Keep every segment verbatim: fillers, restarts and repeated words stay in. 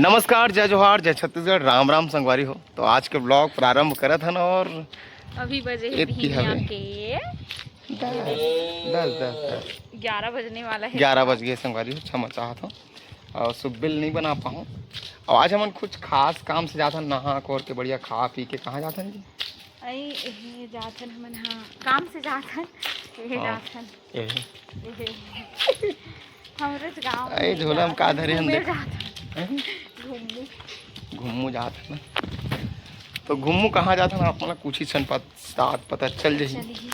नमस्कार, जय जोहार, जय छत्तीसगढ़, राम राम संगवारी हो। तो आज के ब्लॉग प्रारंभ करत हन और अभी बजे हे एतकी बिहनिया हवे। के दस, दस, दस, दस। ग्यारह बजने वाला है। ग्यारह बज गए संगवारी हो, क्षमा चाहत हूँ। और सुबह नहीं बना पाऊँ। और आज हमन कुछ खास काम से जाथन, नहा कोर के बढ़िया खा पी के कहाँ जाथन जी? अई, एहे जाथन हमन, हाँ, काम से जाथन, एहे हाँ। जाथन। एहे। एहे। हमरे गाँव अई, में झोला में का धरे हम घूमे देख। जाथन। हैं? घूमू। घूमू जाथन। तो घूमू कहाँ जाथन, आप मन ला कुछ ही क्षण पश्चात पता चल जाही। चलिए।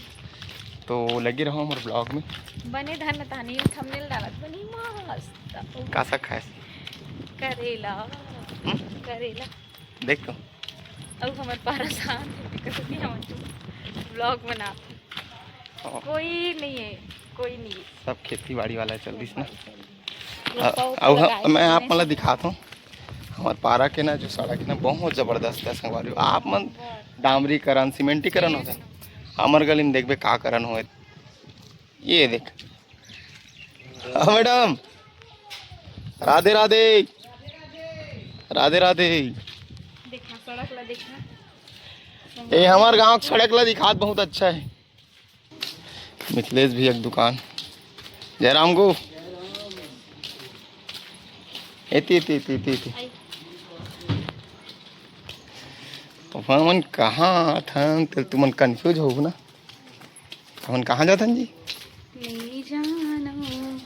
तो लगे रहो हमर ब्लॉग में। बने धन तानी थंबनेल डालत बनी मस्त। का साग खाए? करेला। हम्म? करेला। देख तो। अब हमारे पारा शांत है, कभी हम ब्लॉग बना। हाँ। कोई नहीं है, कोई नहीं है। सब खेती बाड़ी वाला चल रही ना। अब मैं आप मतलब दिखाता हूँ हमारे पारा के ना जो सड़क है ना बहुत जबरदस्त है संगवारी। आप मन डामरीकरण सीमेंटीकरण होते हैं, हमारे गली में देखबे का करण हो। ये देख, हाँ मैडम, राधे राधे, राधे राधे। देखा सड़क ला, देखा। ये हमारे गांव की सड़क ला दिखात बहुत अच्छा है। मिथिलेश भी एक दुकान। जयराम गो। एती, एती, एती, एती, एती। तो हमन कहाँ आथन, ते तुमन कंफ्यूज हो ना। हमन कहाँ जाथन जी? नहीं जानो।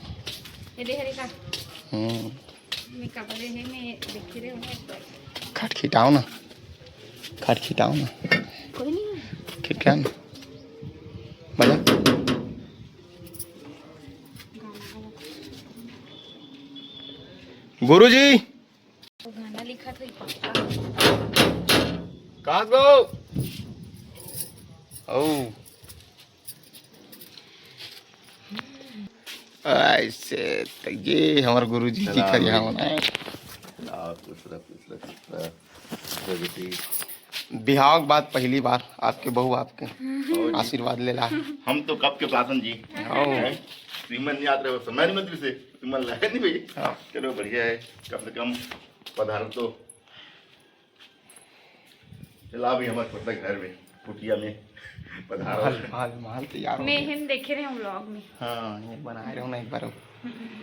ये देख रे का। हम्म। मैं कपड़े है, मैं देखे रे हूँ। खटखिटाओ ना। खटखिटाओ ना। कोई नहीं। खिटका ना। बजा। गुरुजी। गाना लिखा था पक्का। कहाँ गो? ओ। ऐसे तो ये हमारे गुरुजी की चला करिया भाई। होना है। चला, खुश रह, खुश रह, खुश रह। प्रगति। बिहाव के बाद पहली बार आपके बहू आपके और जी। आशीर्वाद ले ला। हम तो कब के प्रार्थन जी। ओ। हैं? श्रीमन नहीं आते रहे, समय नहीं मंत्री से। तुम्हारा लगा नहीं भाई। हाँ। चलो बढ़िया है, कम से कम पधारो तो। चला भी हमारे छोटा घर में, कुटिया में पधारो। माल, माल, माल तैयार हो मैं गया। हिन देखे रहे हूँ व्लॉग में। हाँ, ये बनाए रहो ना एक बार।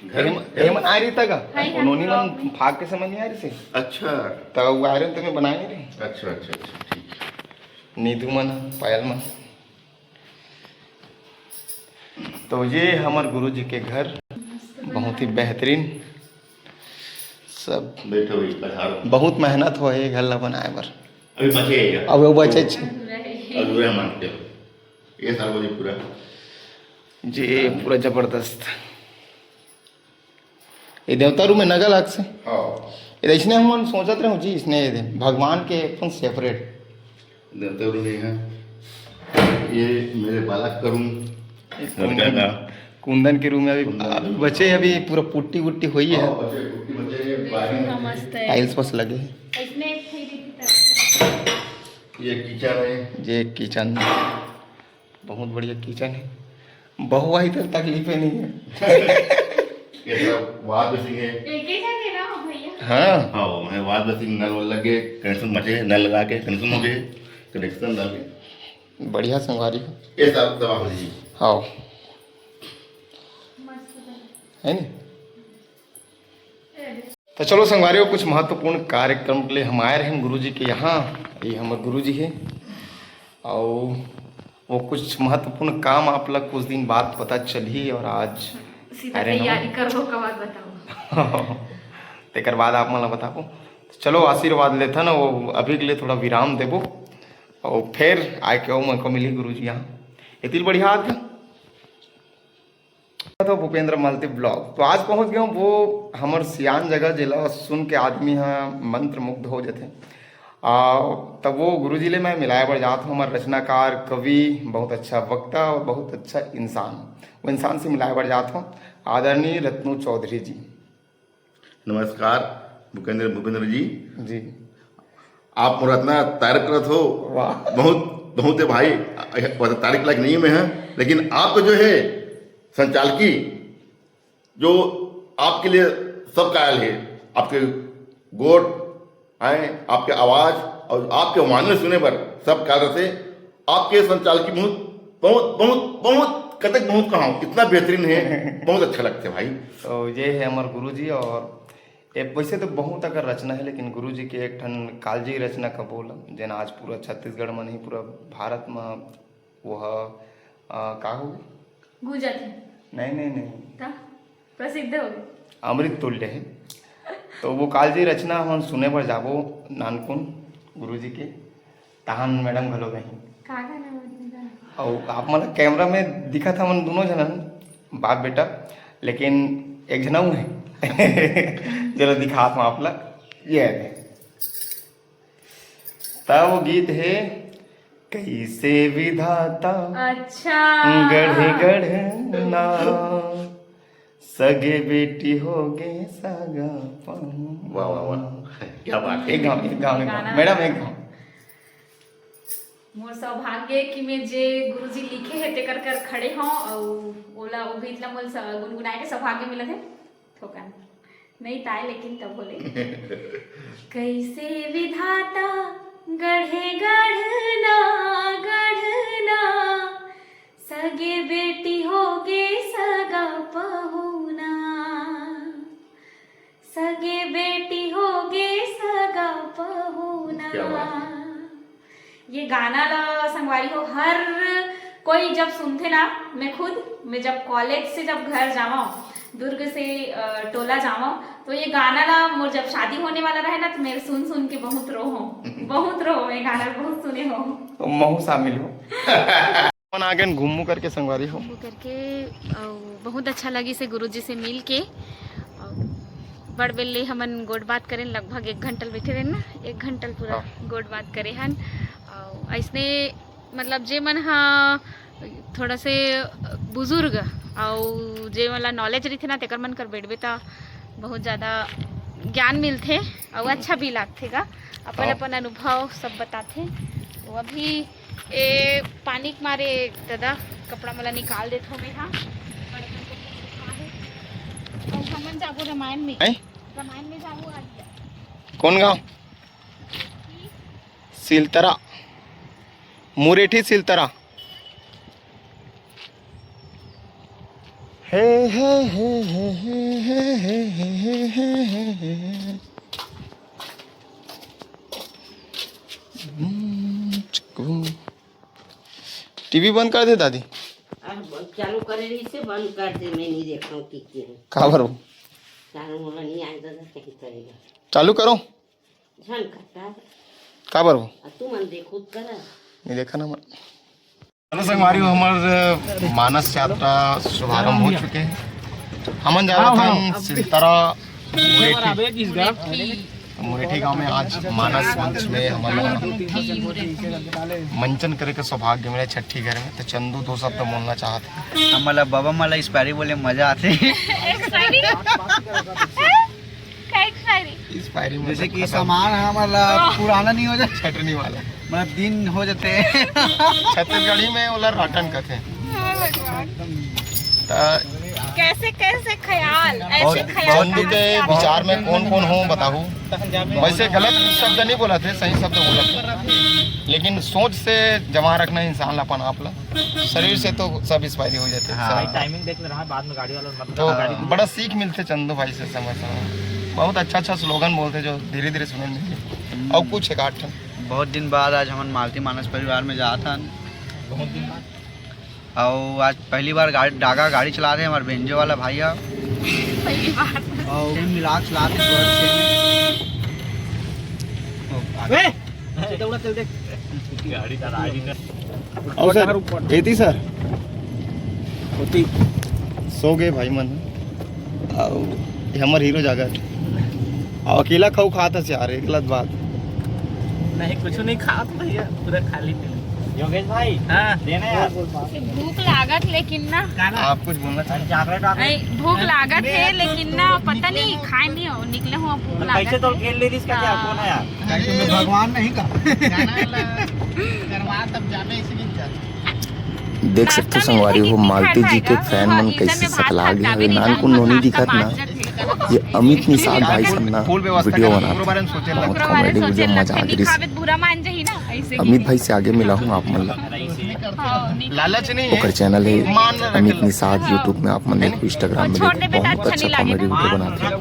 घर में, घर में आ रही था का? हाँ, हाँ, उन्होंने व्लॉग मन में। फाग के समय नहीं आ रही थी। अच्छा। तो वो आ रहे तो मैं बनाए नहीं रही। अच्छा, अच्छा, अच्छा, ठीक। नीतू मन, पायल मन। तो ये हमर गुरुजी के घर, बहुत ही बेहतरीन। सब बैठो भाई, पधारो। बहुत मेहनत हो है ये घर ला बनाए बर। अभी बचे है क्या? अब वो बचे छे। अधूरा मानते हो ये साल बोली पूरा। जी, पूरा जबरदस्त। ये देवता रूम में नगा लाग से। हाँ। ये इसने हम सोचत रहे जी, इसने ये दे, भगवान के अपन सेपरेट। देवता रूम में है। ये मेरे बालक का रूम। लड़का का। कुंदन के रूम में अभी, कुंदन अभी के बचे, अभी पूरा पुट्टी वुट्टी हुई है। हाँ, बचे, पुट्टी बचे, बाहर में हाँ, मस्त है। टाइल्स बस लगे हैं। इसमें एक थी दी थी तब। ये किचन है। ये किचन। बहुत बढ़िया किचन है। बहु आई तो तकलीफें नहीं है। ये सब वाद सिंह है। एक ही जगह ना हो भैया। हाँ। हाँ, वो है वाद सिंह, नल वल लगे, कनेक्शन बचे, नल लगा के कनेक्शन हो गए, कनेक्शन डाल के। बढ़िया संगवारी हो। ये सब दवा हो जी। हाँ। है नी? तो चलो संगवारी हो, कुछ महत्वपूर्ण कार्यक्रम के लिए हम आए रहे गुरु जी के यहाँ। ये हमारे गुरु जी है और वो कुछ महत्वपूर्ण काम आप लोग कुछ दिन बाद पता चली और आज सीधा अरे नो। तैयारी करबो का बाद बताओ। तेकर बाद आप मन ला बताबो। तो चलो आशीर्वाद लेथन, वो अभी के लिए थोड़ा विराम देबो और फिर आए के मौका मिली गुरु जी यहाँ। इतनी बढ़िया हाथ। तो भूपेंद्र मालती ब्लॉग। तो आज पहुंच गए वो हमर सियान जगह, जेला सुन के आदमी ह मंत्र मुग्ध हो जाथे। आ, तब वो गुरुजी ले मैं मिलाए बर जात हूँ, हमर रचनाकार, कवि, बहुत अच्छा वक्ता और बहुत अच्छा इंसान, वो इंसान से मिलाए बर जात हूँ, आदरणीय रत्नू चौधरी जी। नमस्कार भूपेंद्र, भूपेंद्र जी। जी। आप मोर इतना तारीफ करत हो। वाह। बहुत, बहुत है भाई, बहुत तारीफ लायक नहीं मैं है, लेकिन आपको जो है संचालकी, जो आपके लिए सब कायल है, आपके गोठ, हैं, आपके आवाज और आपके वाणी सुने बर सब काल रथे। आपके संचालकी बहुत, बहुत, बहुत, बहुत, कतक बहुत कहा, इतना बेहतरीन है, बहुत अच्छा लगता है भाई। तो ये है हमारे गुरुजी। और ये वैसे तो बहुत अगर रचना है, लेकिन गुरुजी के एक ठन कालजी रचना का बोल, जेन आज पूरा छत्तीसगढ़ में नहीं, पूरा भारत में वो ह, अ, का हो गए? गूंजत है। नहीं, नहीं, नहीं। का? प्रसिद्ध हो गए। अमृत तुल्य है। तो वो कालजी रचना हम सुने बर जाबो नानकुन गुरुजी के, तहान मैडम घलो गही। का गाना बजने का? और आप मन कैमरा में दिखत हमन दोनों झनन, बाप बेटा, लेकिन एक झना वो है। चलो दिखात हूँ आप ला, ये है। तब वो गीत है, कैसे विधाता अच्छा। गढ़े गढ़ना, सगे बेटी हो गे सगा पहुना। वाह, वाह, वाह। क्या बात है। एक गाँव, एक गाँव, एक गाँव। गाना। मैडम, एक गाँव। मोर सौभाग्य कि मैं जे गुरुजी लिखे है तेकर कर खड़े हों, और ओला, वो गीत ला मोर स-, गुनगुनाए के सौभाग्य मिलत है। थोकन नहीं ताय, लेकिन तब बोले। कैसे विधाता गढ़े गढ़ना, गढ़ना, सगे बेटी हो गे सगा पहुना, सगे बेटी हो गे सगा पहुना। क्या बात है। ये गाना ला संगवारी हो, हर कोई जब सुनथे ना, मैं खुद, मैं जब कॉलेज से जब घर जावा, दुर्ग से, अ, टोला जावा, तो ये गाना ला मोर जब शादी होने वाला रहे ना, तो मैं सुन सुन के बहुत रोहूं, बहुत रोहूं, ये गाना बहुत सुने हो। तो महू शामिल हो। अपन आगे घूमू करके संगवारी हो। घूमू करके, अ, बहुत अच्छा लगी से गुरुजी से मिल के। अ, बड़ बेर ले हमन गोठ बात करेन, लगभग एक घंटा ल बैठे रहेन ना, एक घंटा ल पूरा हाँ। गोठ बात करे हन। अ, ऐसने मतलब जे मन ह थोड़ा से बुजुर्ग अउ जे मन ला नॉलेज रहिथे ना, तेकर मन कर बैठबे त बहुत ज़्यादा ज्ञान मिलथे अउ अच्छा भी लागथे गा। अपन हाँ। अपन अनुभव सब बताथे। तो अभी ए पानी के मारे दादा कपड़ा मला निकाल देथो मैं हा। अउ हमन जाबो रामायण में। हैं? रामायण में जाबो आज। कौन गाँव? सिलतरा, मुरेठी सिलतरा। हे, हे, हे। टीवी बंद कर दे दादी। अब चालू करे रही से बंद कर दे, मैं नहीं देखा हूँ कि, कि है। काबर हो? चालू होना नहीं आए दादा, कहीं करेगा। चालू करो। झन करता। काबर हो? आ तू मन देखो करा। नहीं देखा ना मन। चलो संगवारी हो, हमर मानस यात्रा शुभारंभ हो चुके हैं। हमन जा रहे थे सिलतरा मुरेठी। मुरेठी गांव में आज मानस मंच में हमन मंचन करे के सौभाग्य मिले छठी घर में। तो चंदू दो शब्द बोलना चाहते हैं। हमला बाबा मला इस पारी बोले मजा आते। Exciting। का expiry? इस पारी में जैसे कि खत्म। सामान हमला हाँ। पुराना नहीं हो जाए, छटनी वाला। मतलब दिन हो जाते हैं। छत्तीसगढ़ी में ओला रटन कथे। हाँ, भगवान। त कैसे, कैसे ख्याल, ऐसे और ख्याल चंदू के विचार में कौन कौन हो बताहू? वैसे गलत शब्द नहीं बोला थे, सही शब्द बोला थे, लेकिन सोच से जमा रखना इंसान ला अपन आप ला। शरीर से तो सब expiry हो जाते हैं। हाँ। भाई, timing देख ले रहा है, बाद में गाड़ी वाला मतलब तो गाड़ी बड़ा सीख मिलते चंदू भाई से समय समय। बहुत अच्छा अच्छा स्लोगन बोलते जो धीरे धीरे सुने मिलते। और कुछ एक आठ ठन। बहुत दिन बाद आज हमन मालती मानस परिवार में जात हन। बहुत दिन बाद। और आज पहली बार गाड़ी, डागा गाड़ी चला रहे हमारे बेंजो वाला भाई है। पहली बार। और मिला चला रहे हैं। ओ, आगे। ए! सीधा उड़ा चल दे। गाड़ी का राज ही कर। और सर, ऊपर। एती सर। होती। सो गए भाई मन। आओ, ये हमर हीरो जागा। आओ, अकेला खाऊ खात हस यार, एक गलत बात। नहीं, कुछ नहीं खात भैया, पूरा खाली पीली। योगेश भाई, हाँ। देना यार। भूख लागत लेकिन ना। आप कुछ बोलना चाहते हैं? नहीं, भूख लागत है लेकिन ना, पता नहीं, खाए नहीं हो, निकले हो, भूख लागत कैसे तो है। खेल ले रही इसका क्या? हाँ। कौन है यार? भगवान नहीं का। देख सकते हो संगवारी हो, मालती जी के फैन मन कैसे सकला गे हवे। नानकुन नोनी दिखत ना, ये अमित निषाद भाई सब ना वीडियो बनाते हैं, बहुत कॉमेडी वीडियो, मजा आ गई। अमित भाई से आगे मिला हूँ आप मन ला। लालच नहीं है। ओकर चैनल है अमित निषाद, यूट्यूब में आप मन देखो, इंस्टाग्राम में देखो, बहुत अच्छा कॉमेडी वीडियो बनाते हैं।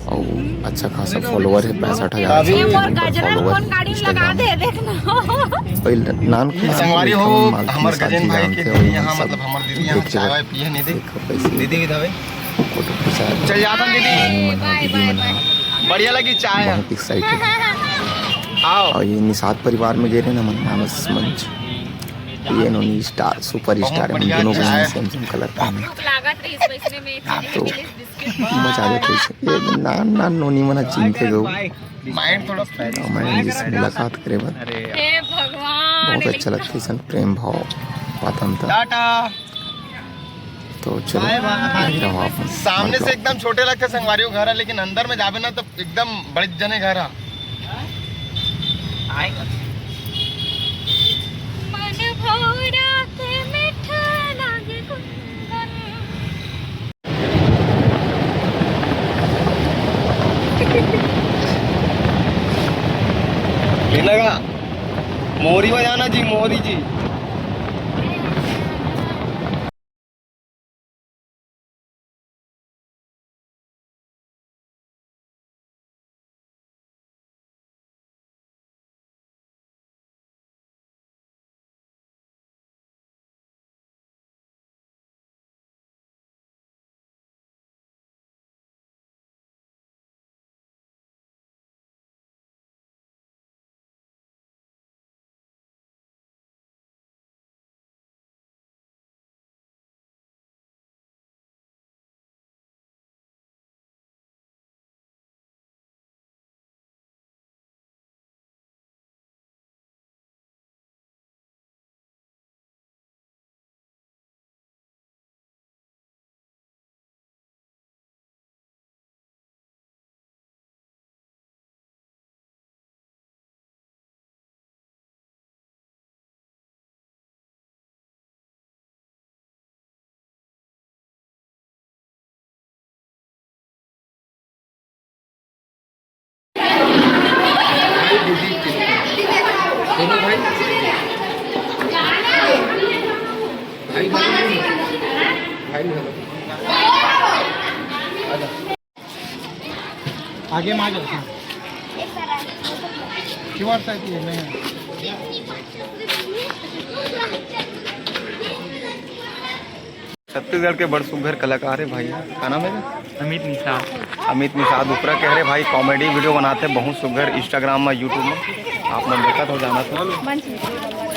और अच्छा खासा फॉलोअर है, पैंसठ हजार। फॉलोअर इंस्टाग्राम में। पहले नान को संगवारी हो, हमर गजेंद्र भाई के दीदी यहाँ, मतलब हमर दीदी यहाँ चाय वाय पिए नहीं दे। दीदी भी दवे। फोटो खिंचा। चल जाता दीदी। बढ़िया लगी चाय। बहुत एक्साइटेड। आओ। और ये निषाद परिवार में गे रहे ना, मन मानस मंच, ये नोनी स्टार, सुपर स्टार है, दोनों बहन सेम सेम कलर पहने। तो मजा आ जाता है। ये नान नान नोनी मना चिंते गो। माइंड थोड़ा फ्रेश। मैं जिस मुलाकात करे बर। अरे यार। बहुत अच्छा लगता है, सन प्रेम भाव पाथन था। टाटा। तो चलो, बाय बाय। सामने से एकदम छोटे लगते संगवारी हो घर है, लेकिन अंदर में जाबे ना तो एकदम बड़े जने घर है। मोरी बजाना जी, मोरी जी। आगे में आ जाओ। क्यूआर शायद ये नहीं है। छत्तीसगढ़ के बड़ सुग्घर कलाकार है भाई, का नाम है? अमित निषाद। अमित निषाद उपरा कह रहे भाई, कॉमेडी वीडियो बनाते बहुत सुग्घर, इंस्टाग्राम में, यूट्यूब में आप मन देखत हो, जाना तो।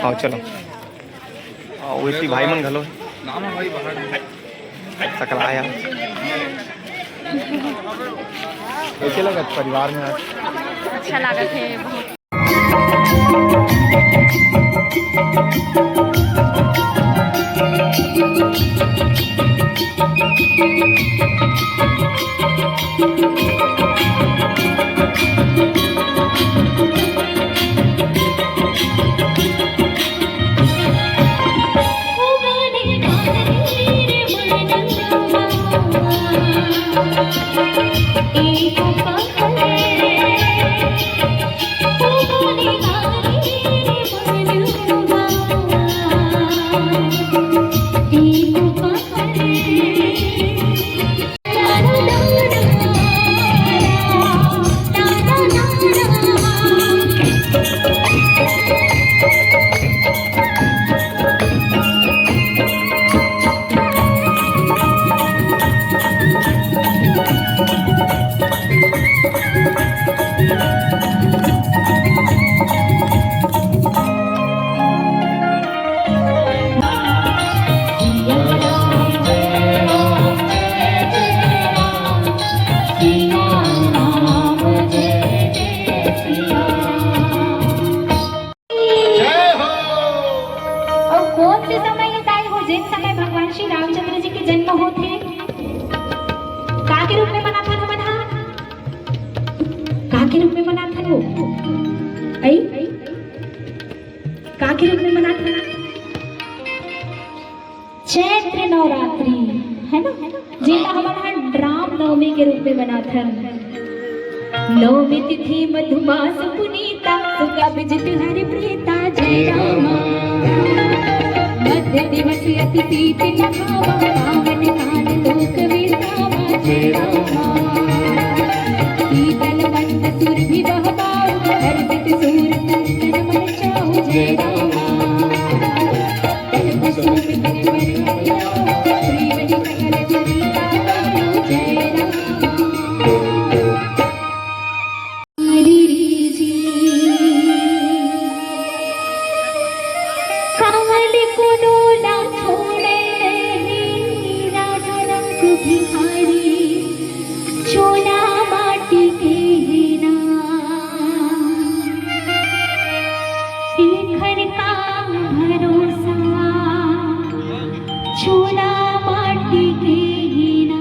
हाँ, चलो। और वैसे भाई मन घलो। नाम है भाई बाहर। सकलाया। कैसे लगत परिवार में आज? अच्छा लागत है बहुत। अउ कोन से समय हे ताई हो, जेन समय भगवान श्री रामचंद्र जी के जन्म होथे? का के रूप में मनाथन हमन हा? का के रूप में मनाथन वो? अई? का के रूप में मनाथन? चैत्र नवरात्रि, है ना? जेला हमन हा राम नवमी के रूप में मनाथन। नवमी तिथि मधुमास पुनीता, सुख अभिजित हरि प्रीता, जय रामा। मध्य दिवस अति शीत नहावा, पावन काल लोक विसावा, जय रामा। शीतल मंद सुरभि बहवाओ, हर्षित सूर संतन मन चाओ, जय रामा। कमल कोनो ना छोड़े हे राजा रंग बिहारी, चोला माटी के हे ना। एखर का भरोसा, चोला माटी के हे ना।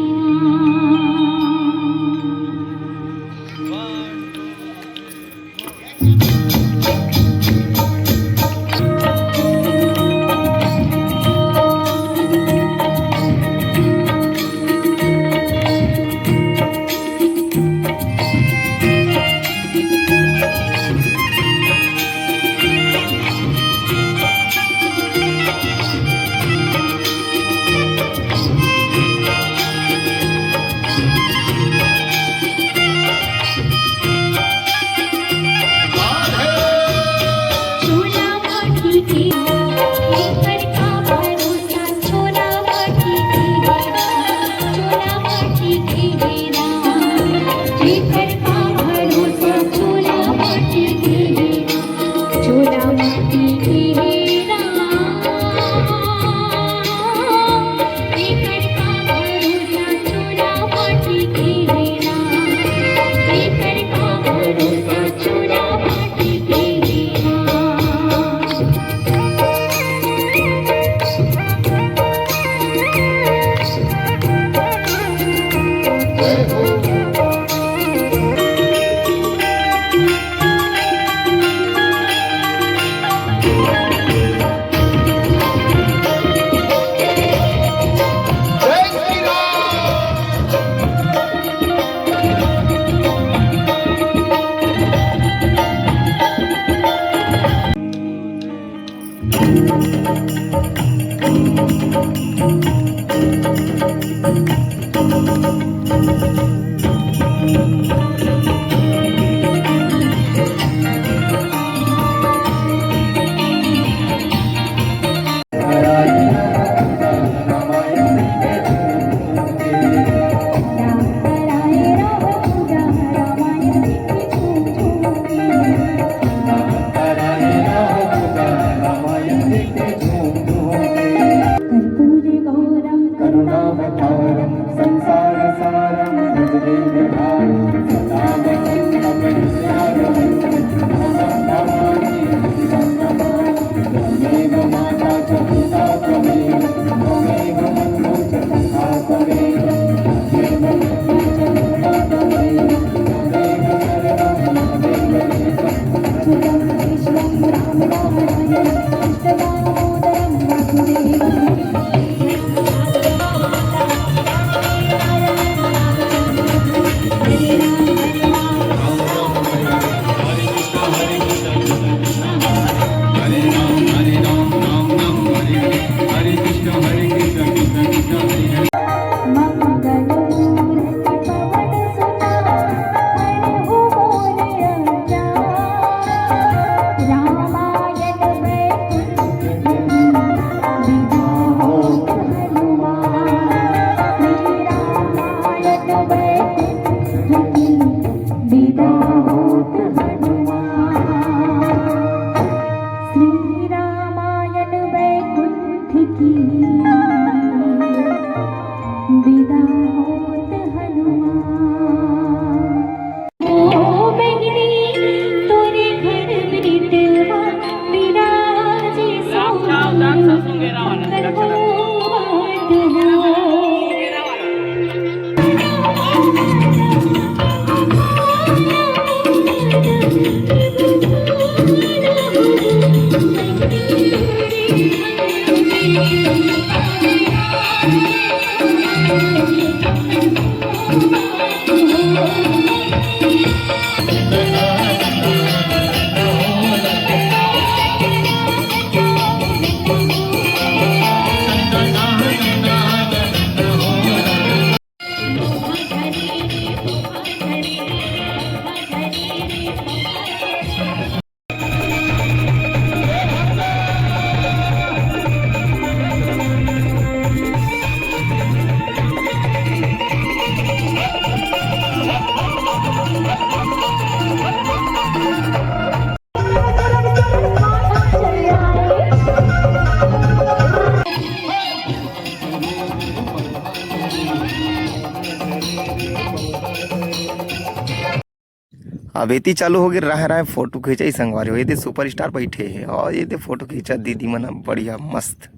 अब एती चालू हो गे राहे राहे फोटो खींचई संगवारी हो, एती सुपरस्टार बैठे हे और एती फोटो खींचा दीदी मन ह बढ़िया मस्त।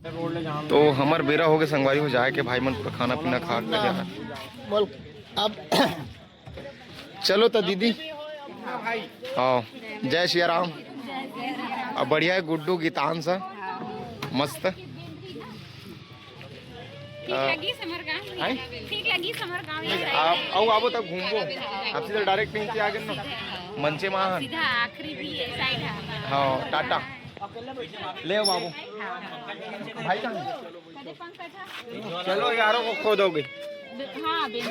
तो हमर बेरा हो गे संगवारी हो जाए के, भाई मन पूरा खाना पीना खा के जा। बोल अब चलो तो दीदी। हाँ, जय सिया राम। अब बढ़िया है गुड्डू गीतांश ह, मस्त। ठीक लगी समर गाँव ही। हैं? ठीक लगी समर गाँव ही। आप आओ, आबो तब घूमबो। आप सीधा डायरेक्ट नीचे आ गए ना, मंचे माहन। सीधा आखिरी भी ये साइड है। हाँ, टाटा। ले आओ बाबू। भाई कहाँ है? चलो यारों को खो दोगे। हाँ, बेन।